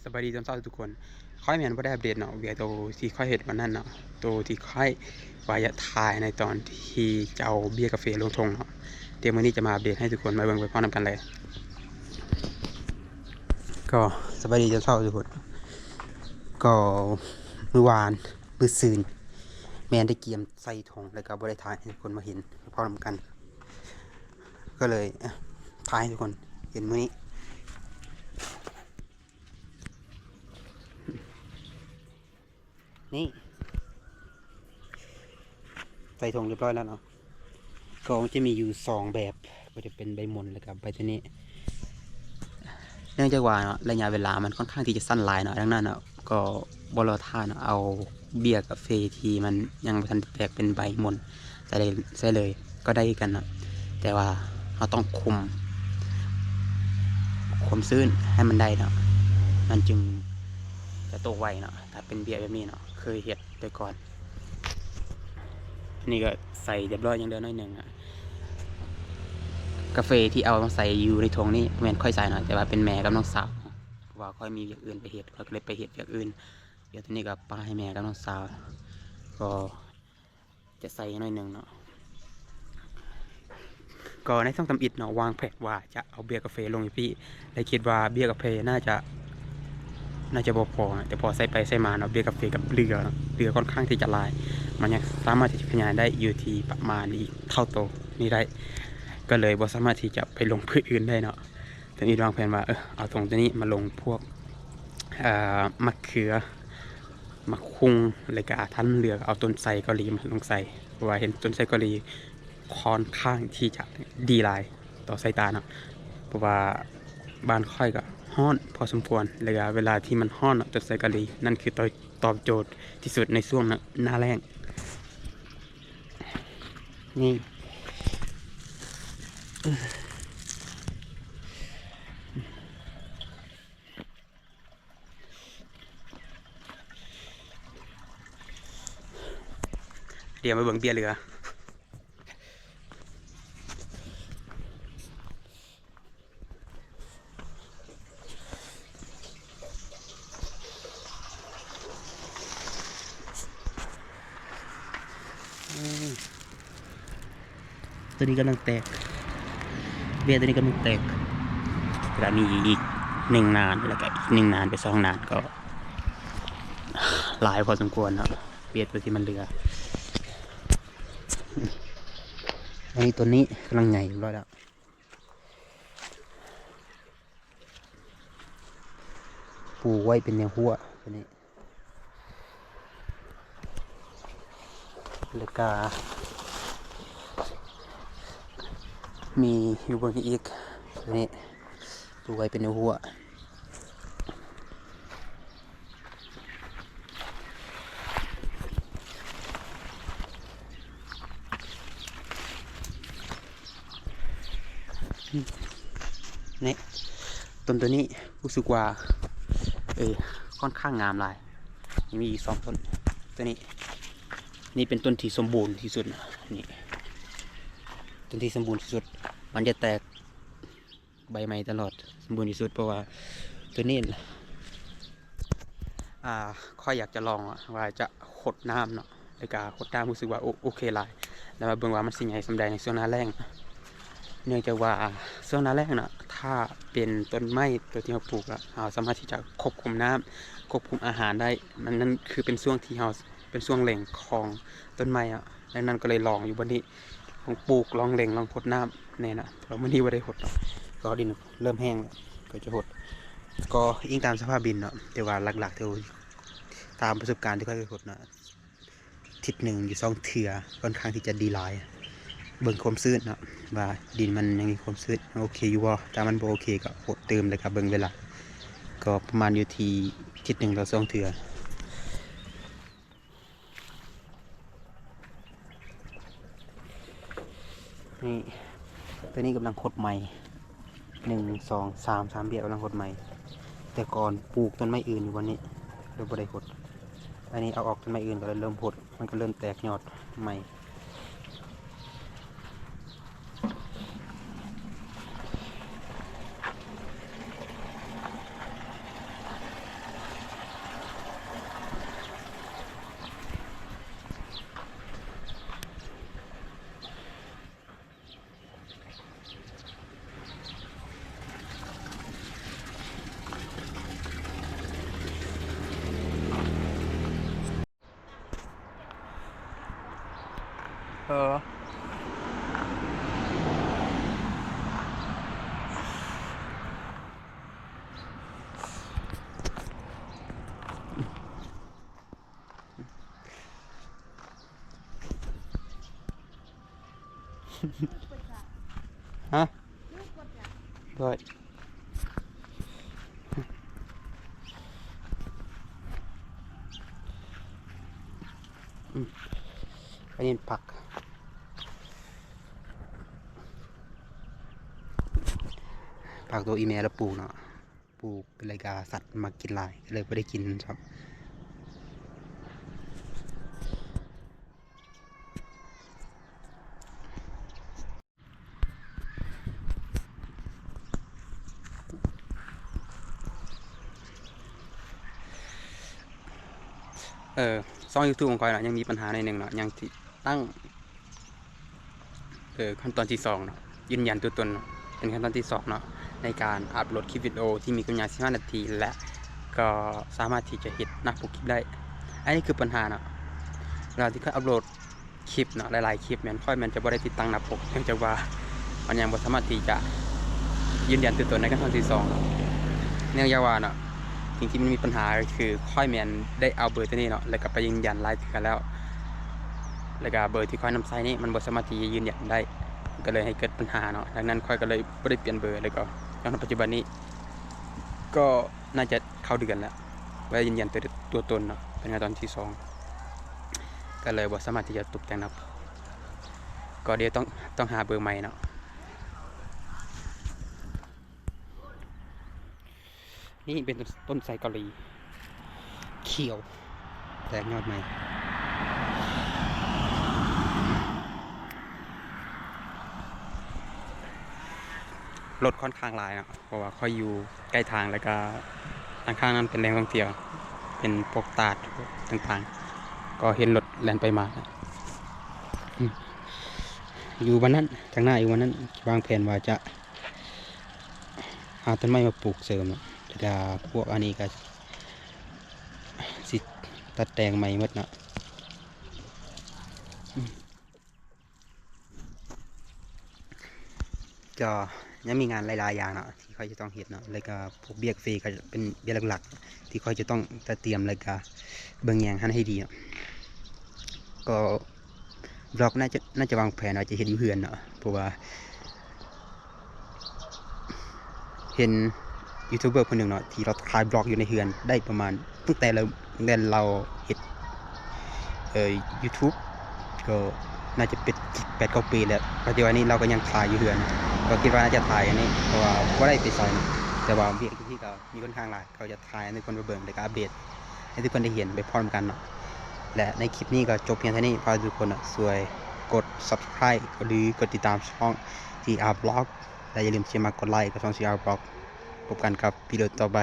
ສະບາຍດີຕອນເຊົ້າທຸກຄົນ. ຂ້ອຍແມ່ນບໍ່ໄດ້ອັບເດດເນາະ ວຽກໂຕທີ່ຂ້ອຍເຮັດວັນນັ້ນເນາະ ໂຕທີ່ຂ້ອຍວ່າຈະຖ່າຍໃນຕອນທີ່ຈະເອົາເບ້ຍກາເຟລົງຖົງເນາະ. ດຽວມື້ນີ້ຈະມາອັບເດດໃຫ້ທຸກຄົນມາເບິ່ງໄປພ້ອມນຳກັນເລີຍ. ກໍສະບາຍດີຕອນເຊົ້າທຸກຄົນ. ກໍມື້ວານ ມື້ຊືນ ແມ່ນໄດ້ກຽມໃສ່ຖົງ ແລ້ວກໍບໍ່ໄດ້ຖ່າຍໃຫ້ທຸກຄົນມາເຫັນພ້ອມນຳກັນ ກໍເລີຍ ເອີ ຖ່າຍໃຫ້ທຸກຄົນເຫັນມື້ນີ້. ນີ້ ໃສ່ຖົງຮຽບຮ້ອຍແລ້ວເນາະ. ກໍມັນຈະມີຢູ່ສອງແບບ ກໍຈະເປັນໃບໝົນ ແລ້ວກໍໃບໂຕນີ້. ເນື່ອງຈາກວ່າເນາະ ໄລຍະເວລາມັນຂ້ອນຂ້າງທີ່ຈະສັ້ນຫຼາຍເນາະ, ດັ່ງນັ້ນເນາະ ກໍບໍ່ລໍຖ້າເນາະ ເອົາເບ້ຍກາເຟທີ່ມັນຍັງບໍ່ທັນແຕກເປັນໃບໝົນ ໃສ່ເລີຍ ໃສ່ເລີຍກໍໄດ້ຄືກັນເນາະ, ແຕ່ວ່າເຮົາຕ້ອງຄຸມຄວາມຊື້ນໃຫ້ມັນໄດ້ເນາະ ມັນຈຶ່ງຈະໂຕໄວເນາະ. ຖ້າເປັນເບ້ຍແບບນີ້ເນາະ ເຄີຍເຮັດແຕ່ກ່ອນ. ອັນນີ້ກໍໃສ່ຮຽບຮ້ອຍ ຍັງເຫຼືອໜ້ອຍໜຶ່ງອະ. ກາເຟທີ່ເອົາມາໃສ່ຢູ່ໃນຖົງນີ້ ບໍ່ແມ່ນຂ້ອຍໃສ່ເນາະ ແຕ່ວ່າເປັນແມ່ກັບນ້ອງສາວ, ເພາະວ່າຂ້ອຍມີວຽກອື່ນໄປເຮັດ ຂ້ອຍກໍເລີຍໄປເຮັດວຽກອື່ນ. ດຽວໂຕນີ້ກໍປະໃຫ້ແມ່ກັບນ້ອງສາວ ກໍ ຈະໃສ່ໜ້ອຍໜຶ່ງເນາະ. ກໍໃນຊ່ວງທຳອິດເນາະ ວາງແຜນວ່າຈະເອົາເບ້ຍກາເຟລົງຢູ່ພີ້ ແລະ ຄິດວ່າເບ້ຍກາເຟໜ້າຈະ ໜ້າຈະບໍ່ພໍນະ, ແຕ່ພໍໃສ່ໄປໃສ່ມາເນາະ ເບ້ຍກາເຟກັບເຫຼືອ ເຫຼືອຂ້ອນຂ້າງທີ່ຈະຫຼາຍ, ມັນຍັງສາມາດທີ່ຈະຂະຫຍາຍໄດ້ຢູ່ທີ່ປະມານອີກເທົ່າໂຕນີ້ໄດ້, ກໍເລີຍບໍ່ສາມາດທີ່ຈະໄປລົງພືດອື່ນໄດ້ເນາະ. ໂຕນີ້ວາງແຜນວ່າ ເອີ ເອົາຕົງໂຕນີ້ມາລົງພວກ ເອີ ໝາກເຂືອ ໝາກຫຸ່ງ ແລ້ວກະຖ້າມັນເຫຼືອກໍເອົາຕົ້ນໄຊເກົາຫຼີມາລົງໃສ່ ເພາະວ່າເຫັນຕົ້ນໄຊເກົາຫຼີຂ້ອນຂ້າງທີ່ຈະດີຫຼາຍຕໍ່ສາຍຕາເນາະ, ເພາະວ່າບ້ານຂ້ອຍກໍຮ້ອນພໍສົມຄວນ ແລ້ວກະເວລາທີ່ມັນຮ້ອນເນາະ ຕົ້ນໄຊເກົາຫຼີນັ້ນຄືຕອບ ຕອບໂຈດທີ່ສຸດໃນຊ່ວງໜ້າ ໜ້າແລ້ງ. ນີ້ ດຽວມາເບິ່ງເບ້ຍເຫຼືອ. ອືມ ໂຕນີ້ກຳລັງແຕກ ເບ້ຍໂຕນີ້ກຳລັງແຕກ ແລ້ວກະມີອີກໜຶ່ງໜານ ແລ້ວກະອີກໜຶ່ງໜານໄປສອງໜານ ກໍຫຼາຍພໍສົມຄວນເນາະ ເບ້ຍໂຕທີ່ມັນເຫຼືອ. ອັນນີ້ ໂຕນີ້ກຳລັງໃຫຍ່ຮຽບຮ້ອຍແລ້ວ. ປູກໄວ້ເປັນແນວຮົ້ວໂຕນີ້ ແລ້ວກະມີຢູ່ເບື້ອງນີ້ອີກ ໂຕນີ້ປູກໄວ້ເປັນແນວຮົ້ວ. ນີ້ ຕົ້ນໂຕນີ້ຮູ້ສຶກວ່າ ເອີ ຂ້ອນຂ້າງງາມຫຼາຍ. ມີອີກສອງຕົ້ນ ໂຕນີ້ ນີ້ເປັນຕົ້ນທີ່ສົມບູນທີ່ສຸດນະ ນີ້ ຕົ້ນທີ່ສົມບູນທີ່ສຸດ ມັນຈະແຕກ ໃບໃໝ່ຕະຫຼອດ ສົມບູນທີ່ສຸດ ເພາະວ່າໂຕນີ້ ອ່າ ຂ້ອຍຢາກຈະລອງວ່າຈະຫົດນ້ຳເນາະ ແລ້ວກະຫົດນ້ຳຮູ້ສຶກວ່າໂອ ໂອເຄຫຼາຍ ແລ້ວມາເບິ່ງວ່າມັນຊິໃຫຍ່ສ່ຳໃດໃນຊ່ວງໜ້າແລ້ງ. ເນື່ອງຈາກວ່າຊ່ວງໜ້າແລ້ງເນາະ ຖ້າເປັນຕົ້ນໄມ້ໂຕທີ່ເຮົາປູກອະ ເຮົາສາມາດທີ່ຈະຄວບຄຸມນ້ຳ ຄວບຄຸມອາຫານໄດ້ ມັນ ນັ້ນຄືເປັນຊ່ວງທີ່ເຮົາ ເປັນຊ່ວງເລັ່ງຂອງຕົ້ນໄມ້ອະ ດັ່ງນັ້ນກໍເລີຍລອງຢູ່ບ່ອນນີ້ ລອງປູກ ລອງເລັ່ງ ລອງຫົດນ້ຳແດ່ເນາະ. ແຕ່ວ່າມື້ນີ້ບໍ່ໄດ້ຫົດເນາະ ກໍດິນເລີ່ມແຫ້ງແລ້ວ ກໍຈະຫົດ ກໍອີງຕາມສະພາບດິນເນາະ. ແຕ່ວ່າຫຼັກໆ ທີ່ ຕາມປະສົບການທີ່ຂ້ອຍເຄີຍຫົດເນາະ ທິດໜຶ່ງຢູ່ສອງເທື່ອ ຂ້ອນຂ້າງທີ່ຈະດີຫຼາຍ. ເບິ່ງຄວາມຊື້ນເນາະ ວ່າດິນມັນຍັງມີຄວາມຊື້ນ ຍັງໂອເຄຢູ່ບໍ່? ຖ້າມັນບໍ່ໂອເຄກໍຫົດຕື່ມ ແລ້ວກໍເບິ່ງເວລາ ກໍປະມານຢູ່ທີ່ທິດໜຶ່ງຕໍ່ສອງເທື່ອ. ນີ້ ໂຕນີ້ກຳລັງຫົດໃໝ່ ໜຶ່ງ ສອງ ສາມ ສາມເບ້ຍກຳລັງຫົດໃໝ່. ແຕ່ກ່ອນປູກຕົ້ນໄມ້ອື່ນຢູ່ບ່ອນນີ້ ເລີຍບໍ່ໄດ້ຫົດ. ອັນນີ້ເອົາອອກຕົ້ນໄມ້ອື່ນກໍເລີຍເລີ່ມຫົດ ມັນກໍເລີ່ມແຕກຍອດໃໝ່. ເອີ ຮະ? ໂດຍ ອືມ ອັນນີ້ຜັກ ຜັກໂຕອີ່ແມ່ລາວປູກເນາະ. ປູກ ແລ້ວກະສັດມັກກິນຫຼາຍ ກໍເລີຍບໍ່ໄດ້ກິນຊ້ຳ. ເອີ ຊ່ອງຢູທູບຂອງຂ້ອຍເນາະ ຍັງມີບັນຫາໜ້ອຍໜຶ່ງເນາະ ຍັງຊິຕັ້ງ ເອີ ຂັ້ນຕອນທີສອງເນາະ ຢືນຢັນຕົວຕົນເນາະ ເປັນຂັ້ນຕອນທີສອງເນາະ ໃນການອັບໂຫຼດຄລິບວິດີໂອທີ່ມີຄວາມຍາວສິບຫ້ານາທີ ແລະ ກໍສາມາດທີ່ຈະເຮັດໜ້າປົກຄລິບໄດ້. ອັນນີ້ຄືບັນຫາເນາະ ເວລາທີ່ຂ້ອຍອັບໂຫຼດຄລິບເນາະ ຫຼາຍໆຄລິບແມ່ນ ຂ້ອຍແມ່ນຈະບໍ່ໄດ້ຕິດຕັ້ງໜ້າປົກ ເນື່ອງຈາກວ່າມັນຍັງບໍ່ສາມາດທີ່ຈະຢືນຢັນຕົວຕົນໃນຂັ້ນຕອນທີສອງເນາະ ເນື່ອງຈາກວ່າເນາະ ສິ່ງທີ່ມັນມີບັນຫາກໍຄື ຂ້ອຍແມ່ນໄດ້ເອົາເບີຕົວນີ້ເນາະ ແລ້ວກໍໄປຢືນຢັນຫຼາຍເທື່ອແລ້ວ ແລ້ວກໍເບີທີ່ຂ້ອຍນຳໃຊ້ນີ້ ມັນບໍ່ສາມາດທີ່ຈະຢືນຢັນໄດ້ ກໍເລີຍໃຫ້ເກີດບັນຫາເນາະ. ດັ່ງນັ້ນຂ້ອຍກໍເລີຍບໍ່ໄດ້ປ່ຽນເບີ ແລ້ວກໍຈົນເຖິງປັດຈຸບັນນີ້ ກໍໜ້າຈະເຂົ້າເດືອນແລ້ວ ບໍ່ໄດ້ຢືນຢັນຕົວ ຕົວຕົນເນາະ ເປັນຂັ້ນຕອນທີສອງ ກໍເລີຍບໍ່ສາມາດທີ່ຈະຕົບແຕ່ງໜ້າປົກ ກໍດຽວຕ້ອງ ຕ້ອງຫາເບີໃໝ່ເນາະ. ນີ້ເປັນຕົ້ນໄຊເກົາຫຼີຂຽວ ແຕກຍອດໃໝ່. ລົດຂ້ອນຂ້າງຫຼາຍເນາະ ເພາະວ່າຂ້ອຍຢູ່ໃກ້ທາງ ແລ້ວກະທາງຂ້າງນັ້ນເປັນແຫຼ່ງທ່ອງທ່ຽວ ເປັນພວກຕາດຕ່າງໆ ກໍເຫັນລົດແລ່ນໄປມາ. ອືມ ຢູ່ບ້ານນັ້ນ ທາງໜ້າຢູ່ບ້ານນັ້ນ ວາງແຜນວ່າຈະ ຫາຕົ້ນໄມ້ມາປູກເສີມເນາະ ແລ້ວກະພວກອັນນີ້ກະຊິຕັດແຕ່ງໃໝ່ໝົດເນາະ. ອືມ ກໍຍັງມີງານຫຼາຍໆຢ່າງເນາະ ທີ່ຂ້ອຍຈະຕ້ອງເຮັດເນາະ ແລ້ວກະພວກວຽກຟຣີກໍເປັນວຽກຫຼັກໆ ທີ່ຂ້ອຍຈະຕ້ອງຕະຕຽມ ແລ້ວກະເບິ່ງແຍງຫັ້ນໃຫ້ດີເນາະ. ກໍ ບລັອກໜ້າຈະ ໜ້າຈະວາງແຜນວ່າຈະເຮັດຢູ່ເຮືອນເນາະ ເພາະວ່າເຫັນຢູທູບເບີຜູ້ໜຶ່ງເນາະ ທີ່ລາວຂາຍບລັອກຢູ່ໃນເຮືອນໄດ້ປະມານ ຕັ້ງແຕ່ລາວ ຕັ້ງແຕ່ລາວເຮັດ ເອີ ຢູທູບ ກໍໜ້າຈະເປັນແປດເກົ້າປີແລ້ວ ປັດຈຸບັນນີ້ລາວກໍຍັງຂາຍຢູ່ເຮືອນ. ກໍຄິດວ່າໜ້າຈະຖ່າຍອັນນີ້ ເພາະວ່າບໍ່ໄດ້ໄປໃສເນາະ ແຕ່ວ່າວຽກຢູ່ທີ່ກໍມີຄ່ອນຂ້າງຫຼາຍ ເຂົາຈະຖ່າຍໃຫ້ທຸກຄົນໄປເບິ່ງ ແລ້ວກໍອັບເດດໃຫ້ທຸກຄົນໄດ້ເຫັນໄປພ້ອມກັນເນາະ. ແລະ ໃນຄລິບນີ້ກໍຈົບພຽງເທົ່ານີ້ ຝາກທຸກຄົນນະ ຊ່ວຍກົດ Subscribe ຫຼື ກົດຕິດຕາມຊ່ອງ ທີອາ ບລັອກ ແລະ ຢ່າລືມທີ່ຈະມາກົດໄລກກັບຊ່ອງ ທີອາ ບລັອກ. ພົບກັນກັບວິດີໂອຕໍ່ໄປ.